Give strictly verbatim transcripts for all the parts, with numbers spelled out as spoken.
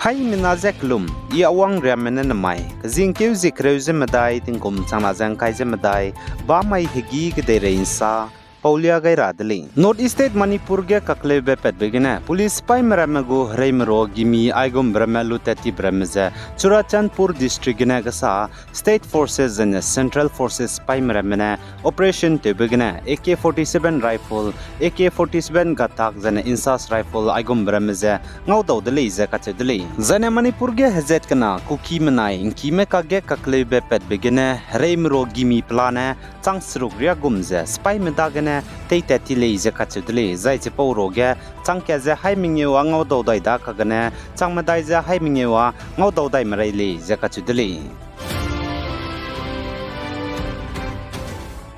Haimena ze kelum, I Awang Riamme ne nemai, kezingkeu zie kereu ze medai, tingkum changna ze ngkai ze medai, bamai hegî kedeirei nsa paulia gai ra de lei. North East State Manipur ge kakleube patbe gene police sipaime ramme gu hereimeru gimi aigumbe ramme lutat tibe ramme ze Churachandpur District gene kesa State Forces zene Central Forces sipaime ramme ne operation tewbe gene A K forty-seven rifle, A K forty-seven gatak zene INSAS rifle aigumbe ramme ze ngaudau de lei ze kacheu de lei. Zene Manipur ge hezat kena Kuki menai ngkime kakge kakleube patbe gene hereimeru gimi pelane chang seruk riagum ze sipaime dagene teitat ti lei ze kacheu de lei. Zai chipau ruage chang kat ze haî mengeu â ngaudau dai da kagene chang medai ze haî mengeu â ngaudau dai merei lei ze kacheu de lei.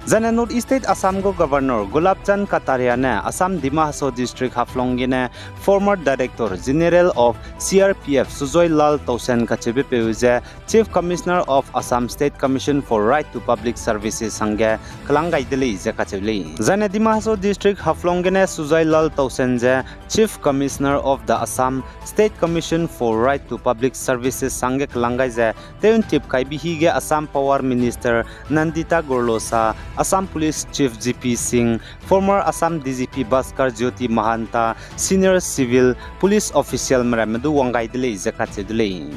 Zane North East State Assam gu Governor Gulab Chand Kataria ne Assam Dima Hasao District Haflong gene former Director General of C R P F Sujoy Lal Towson kacheube peu ze Chief Commissioner of Assam State Commission for Right to Public Services hangge kelang gai de lei ze kacheu lei. Zane Dima Hasao District Haflong gene Sujoy Lal Towson ze Chief Commissioner of the Assam State Commission for Right to Public Services hangge kelang gai ze tew ntip kaibe hige Assam Power Minister Nandita Gorlosa, Assam Police Chief G P Singh, former Assam D G P Bhaskar Jyoti Mahanta, senior civil police officialme ramme du wang gai de lei ze kacheu de lei.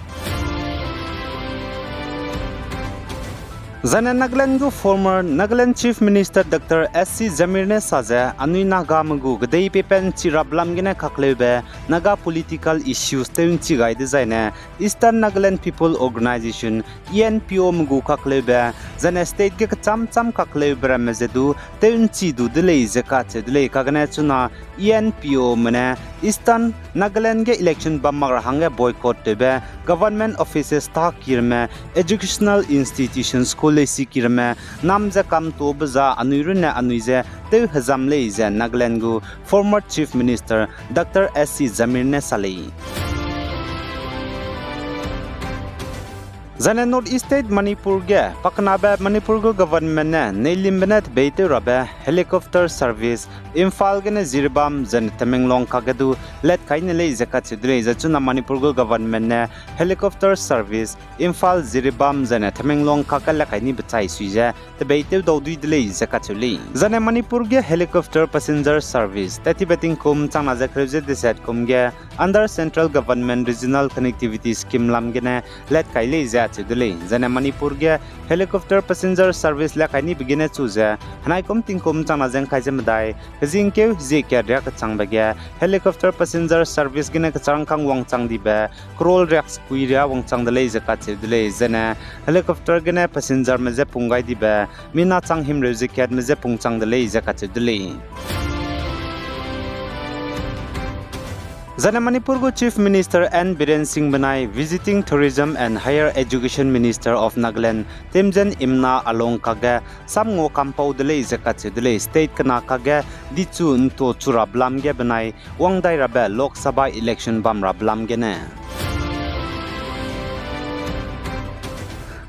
Zane Nagaland gu former Nagaland Chief Minister Doctor S C Jamir ne sa ze anui Nagame gu kedei peipen chi rabe lam gene kakleube Naga political issues tew nchi gai dezaine Eastern Nagaland People Organisation, E N P O me gu kakleube, zane state ge kecham cham kakleube ramme ze du tew nchi du de lei ze kacheu de lei. Kagene chuna E N P O me ne Eastern Nagaland ge election bam mak ra hangge boycott tewbe, government offices tâ ki ramme, educational institutions, school leisi ki ramme, nam ze kamtube za anui runne anui ze tew hezam lei ze Nagaland gu former Chief Minister Doctor S C Jamir ne sa lei. Zane North East State Manipur ge pakenabe Manipur gu government ne neilimbe ne tebeitew rabe helicopter service Imphal gene Jiribam zane Tamenglong kakge du lat kai ne lei ze kacheu de lei. Zai chuna Manipur gu government ne helicopter service Imphal, Jiribam zane Tamenglong kakge lat kai ni bechai sui ze tebeitew dau dui de lei ze kacheu lei. Zane Manipur ge helicopter passenger service tat tibe tingkum changna ze kereu ze deset kum ge under Central Government Regional Connectivity Scheme lam gene lat kai lei ze acheu de lei. Zane Manipur ge helicopter passenger service lat kai nibe gene chu ze henai kum tingkum changna ze ngkai ze medai kezingkeu hezie kat riâ kechangbe ge helicopter passenger service gene kecharangkang wangchang dibe crore riaksekui riâ wangchang de lei ze kacheu de lei. Zane helicopter gene passengerme je pung gai dibe mina chang himreu ze katme je pungchang de lei ze kacheu de lei. Zane Manipur gu Chief Minister N Biren Singh benai Visiting Tourism and Higher Education Minister of Nagaland Temjen Imna alung kakge samngu kampau de lei ze kacheu de lei. State kena kakge dichu nto chu rabe lam ge benai wang dai rabe Lok Sabha election bam rabe lam gene.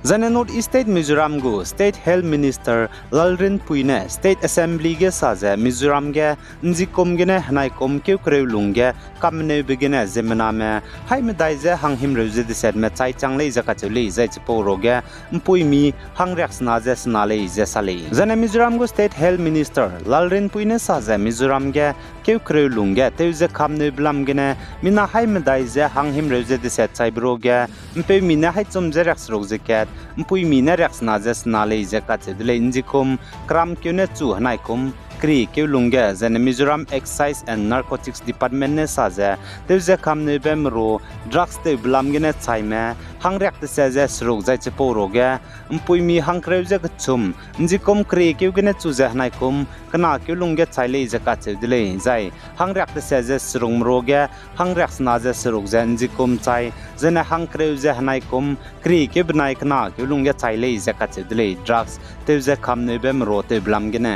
Zane North East State Mizoram gu State Health Minister Lalrinpui ne State Assembly ge sa ze Mizoram ge nzikum gene henai kum keu kereu lung ge kammeneube gene ziemmename haî medai ze hanghimreu ze desetme chai chang lei ze kacheu lei. Zai chipau ruage mpuimi hangriaksena ze sena lei ze sa lei. Zane Mizoram gu State Health Minister Lalrinpui ne sa ze Mizoram ge keu kereu lung ge tew ze kammeneube lam gene mina haî medai ze hanghimreu ze deset chaibe ruage mpeumi ne haî chum ze riakseruk ze kat, mpuimi ne riaksena ze sena lei ze kacheu de lei. Nzikum keramkeu ne chu henai kum keriekeu lung ge zane Mizoram Excise and Narcotics Department ne sa ze tew ze kammeneube meru drugs tewbe lam gene chaime hangriak deset ze seruk zai chipau ruage mpuimi hangkereu ze kechum, nzikum keriekeu gene chu ze henai kum kenakeu lung ge chai lei ze kacheu de lei. Zai hangriak deset ze seruk meru ge hangriaksena ze seruk ze nzikum chai, zane hangkereu ze henai kum keriekeu benai kenakeu lung ge chai lei ze kacheu de lei. Drugs tew ze kammeneube meru tewbe lam gene.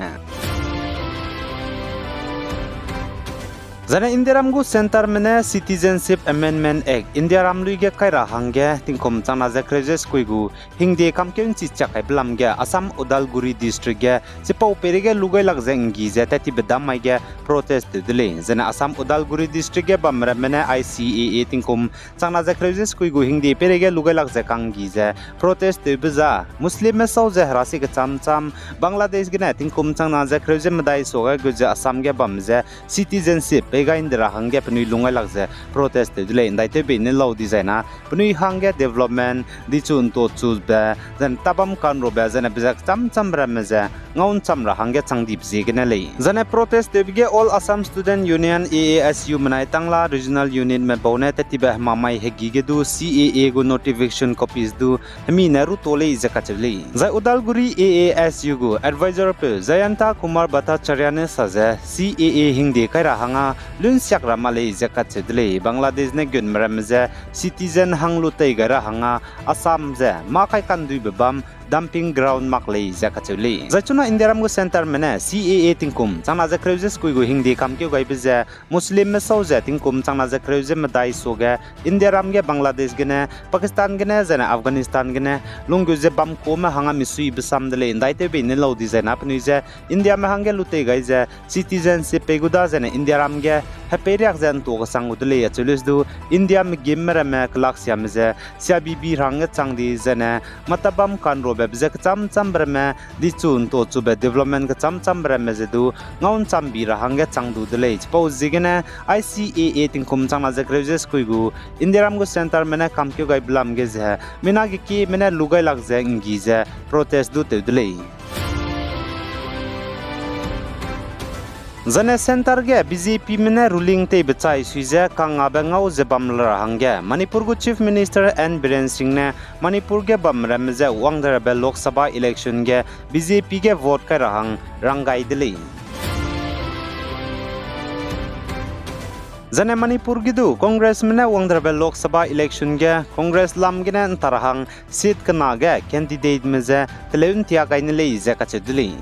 Zaine Indiaram gu centreme ne Citizenship Amendment Act Indiaram lui ge kai ra hangge tingkum changna ze kereu ze sekui gu hingde kamkeu ’nchi chiak kaibe lam ge Assam Udalguri District ge chipau peireige lu gai lak ze ’nggi ze tat tibe dam mai ge protest tew de lei. Zaine Assam Udalguri District ge bamramme ne I C A A tingkum changna ze kereu ze sekui gu hingde peireige lu gai lak ze ka'nggi ze protest tewbe za Muslimme sau ze herasi kecham cham, Bangladesh gene tingkum changna ze kereu ze medai suage gu ze Assam ge bam ze citizenship pei gai ’nde ra hangge penui lung gai lak ze protest tew de lei. ’Ndaitew bei ne lau dizai na penui hangge development, dichu ’ntuachube, zaine tabam kanrobe, zaine be ze kecham cham ramme ze ngau ’ncham ra hangge chang dibe ziegene lei. Zaine protest tewbe ge All Assam Student Union, A A S U menai Tangla Regional Unitme bau ne tat tibe hemamai hegî ge du C A A gu notification copies du hemi ne ruto lei ze kacheu lei. Zai Udalguri A A S U gu advisorpeu Jayanta Kumar Bhattacharya ne sa ze C A A hingde kai ra hangge lunsiak ra mak lei ze kacheu de lei. Bangladesh ne gunme ramme ze citizen hang lu tei gai ra hangge Assam ze mâ kai ka'nduibe bam dumping ground mak lei ze kacheu lei. Zai chuna Indiaram gu centreme ne C A A tingkum changna ze kereu ze sekui gu hingde kamkeu gaibe ze Muslimme sau ze tingkum changna ze kereu ze medai suage Indiaram ge Bangladesh gene, Pakistan gene, zaine Afghanistan gene lunggu ze bam kume hangge misuibe sam de lei. ’Ndaitew bei ne lau dizai na penui ze Indiame hangge lu tei gai ze citizenship pei gu da zaine Indiaram ge hepei riak ze ’ntua kechang gu de lei acheu lei du, Indiame gimme ramme kelaksiame ze siabibi ra hangge chang di zaine mâ tabam kanrobe be ze kecham chambe ramme, dichu ’ntuachube development kecham chambe ramme ze du ngau ’nchambi ra hangge chang du de lei. Chipau ziegene I C A A tingkum changna ze kereu ze sekui gu Indiaram gu centreme ne kamkeu gaibe lam ge ze mina gekieme ne lu gai lak ze ’nggi ze protest du tew de lei. Zaine centre ge B J Pme ne ruling teibe chai sui ze kangngabe ngau ze bam ra hangge Manipur gu Chief Minister N Biren Singh ne Manipur ge bamramme je wang dai rabe Lok Sabha election ge B J P ge vote kai ra hang rang gai de lei. Zaine Manipur ge du Congressme ne wang dai rabe Lok Sabha election ge Congress lam gene ’nta ra hang seat kena ge candidateme je teleu ’ntia gai ne lei ze kacheu de lei.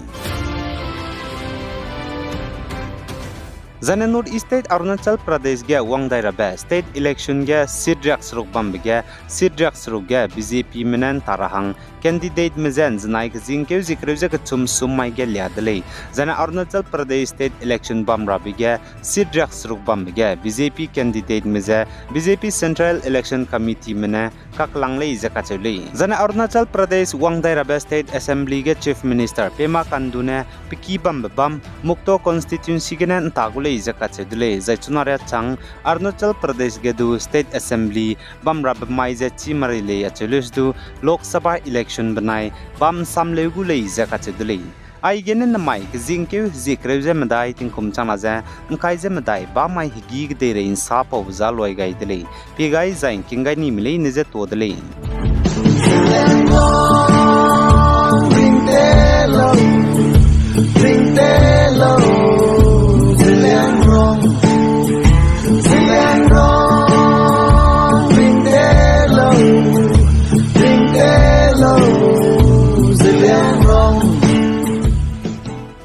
Zaine North East State Arunachal Pradesh ge wang dai rabe state election ge seat riakseruk bambe ge seat riakseruk ge B J Pme ne ’nta ra hang candidateme je ’nzenai kezingkeu zie kereu ze kechum sum mai ge lia de lei. Zaine Arunachal Pradesh state election bam rabe ge seat riakseruk bambe ge B J P candidateme je B J P Central Election Committeeme ne kaklang lei ze kacheu lei. Zaine Arunachal Pradesh wang dai rabe State Assembly ge Chief Minister Pema Khandu ne peki bambe bam Mukto constituency gene ’nta gu lei ze kacheu de lei. Zai chuna riachang Arunachal Pradesh ge du State Assembly bam rabe mai ze chî marei lei acheu lei du Lok Sabha election benai bam samleu gu lei ze kacheu de lei. Aigene nemai kezingkeu hezie kereu ze medai tingkum changna ze ’ngkai ze medai bamai hegî kedeirei ’nsa paube za luai gai de lei. Pie gai zai ’ngking gai nime leine ze tuâ de lei.